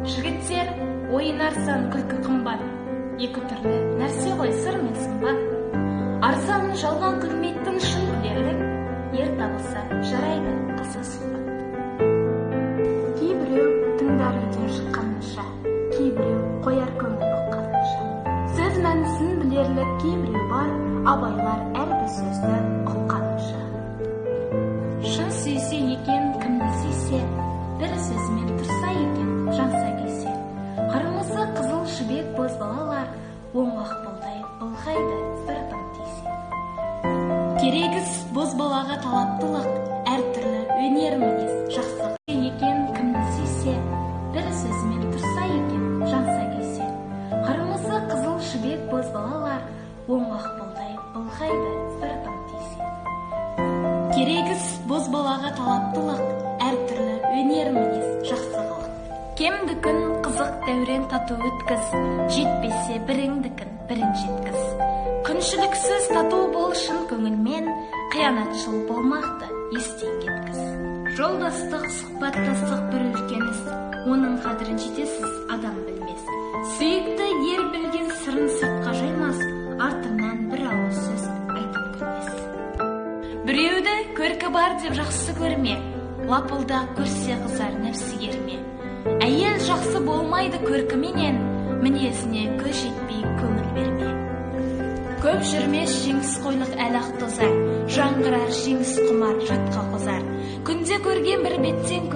Жігіттер, ойын арзан, күлкі қымбат. Екі түрлі нәрсе ғой сыр мен сымбат. Арзан жалған күлмейтін шын күлерлік, ер табылса жарайды қылса сұхбат. Кейбіреу тыңдар үйден шыққанынша, кейбіреу қояр көңіл ұққанынша. Сөз мәнісін білерлік кейбіреу бар, абайлар әрбір сөзді ұққанынша. Шын сүйсе екен, кімді сүйсе, бір сөзімен тұрса екен, жанса күйсе. Қырмызы қызыл жібек бозбалалар, оңақ бұлдай былғайды бір дым тисе. Керегіз бозбалаға талаптылық, әртүрлі өнер мінез жақсы екен, кімді сүйсе, бір сөзімен тұрса екен, жанса күйсе. Қырмызы қызыл жібек бозбалалар, оңақ бұлдай былғайды бір дым тисе. Керегіз бозбалаға талаптылық, әртүрлі өнер мінез жақсы қылық. Кемдікін қызық дәурен тату өткіз, жетпесе біріңдікін бірін жеткіз. Күншіліксіз тату бол шын көңілмен, қиянатшыл болмақты естен кеткіз. Жолдастық, сұхбаттастық бір үлкен іс, оның қадірін жетесіз адам білмес. Сүйікті ер білген сырын сыртқа жаймас, артыңнан бір ауыз сөз айтып күлмес. Біреуді көркі бар деп жақсы көрме, лапылдақ көрсе қызар нәпсі керме. Әйел жақсы болмайды көркіменен, мінезіне көз жетпей көңіл берме. Көп жүрмес жеңіс қойлық әлі ақ тозар, жаңғырар жеңіс құмар жатқа қозар. Күнде көрген бір беттен